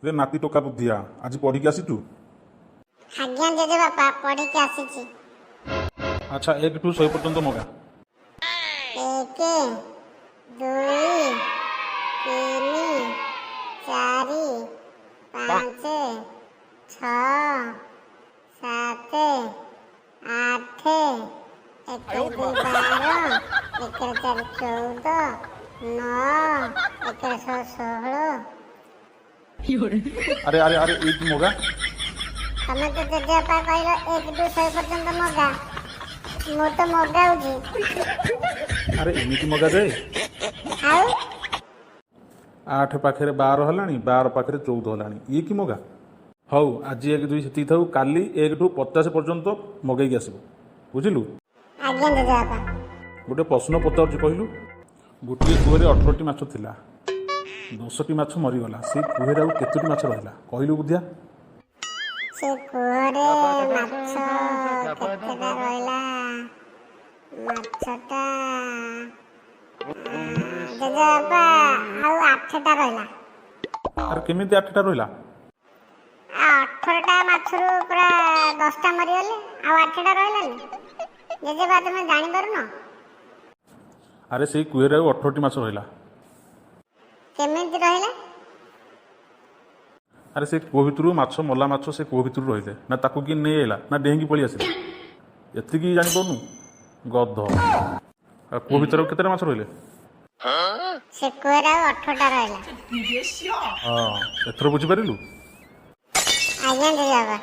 ରେ ନାତି ଟୋକା ବୁଦ୍ଧିଆ, ଆଜି ପଢ଼ିକି ଆସିଛୁ? ଆଜ୍ଞା ଜେଜେବାପା, ପଢ଼ିକି ଆସିଛି। ଆଚ୍ଛା, 1ଠୁ 100 ପର୍ଯ୍ୟନ୍ତ ମଗା। 1, 2, 3, 4, 5, 6, 7, 8, 1, 2, 12, 1 4, 14, 9, 1 6, 16। ଆରେ ଆରେ ଆରେ, ଏଇଠି ମଗା। ତମେ ତ ଜେଜେବାପା କହିଲ 1ଠୁ 100 ପର୍ଯ୍ୟନ୍ତ ମଗା, ମୁଁ ତ ମଗାଉଛି। ଆରେ, ଏମିତି ମଗାଯାଏ? ଆଉ? 8 ପାଖରେ 12 ହେଲାଣି, 12 ପାଖରେ 14 ହେଲାଣି, ଇଏ କି ମଗା? ହଉ, ଆଜି 1, 2 ସେତିକି ଥାଉ। କାଲି 1ଠୁ 50 ପର୍ଯ୍ୟନ୍ତ ମଗେଇକି ଆସିବୁ, ବୁଝିଲୁ? ଆଜ୍ଞା ଜେଜେବାପା। ଗୋଟେ ପ୍ରଶ୍ନ ପଚାରୁଛି, କହିଲୁ। ଗୋଟିଏ କୂଅରେ 18ଟି ମାଛ ଥିଲା, 10ଟି ମାଛ ମରିଗଲା, ସେଇ କୂଅରେ ଆଉ କେତୋଟି ମାଛ ରହିଲା? କହିଲୁ ବୁଦ୍ଧିଆ। ସେ କୂଅରେ ମାଛ କେତେଟା ରହିଲା? ମାଛଟା ଜେଜେବାପା, ଆଉ 8ଟା ରହିଲା। ଆରେ, କେମିତି 8ଟା ରହିଲା? ଆଉ 18ଟା ମାଛରୁ ପୁରା 10ଟା ମରିଗଲେ, ଆଉ 8ଟା ରହିଲାନି? ଜେଜେବାପା, ତମେ ଜାଣିପାରୁନ? ଆରେ, ସେଇ କୂଅରେ ଆଉ 18ଟି ମାଛ ରହିଲା। କେମିତି ରହିଲା? ଆରେ, ସେ କୂଅ ଭିତରୁ ମାଛ, ମଲା ମାଛ ସେ କୂଅ ଭିତରୁ ରହିଲେ ନା, ତାକୁ କିଏ ନେଇ ଆଇଲା ନା ଡେଇଁକି ପଳେଇ ଆସିଲେ? ଏତିକି ଜାଣିପାରୁନୁ, ଗଧ। ଆଉ କୂଅ ଭିତରେ ଆଉ କେତେଟା ମାଛ ରହିଲେ? ସେ କୂଅରେ ଆଉ 18ଟା ରହିଲା। ହଁ, ଏଥର ବୁଝିପାରିଲୁ? ଆଜ୍ଞା ଜେଜେବାପା।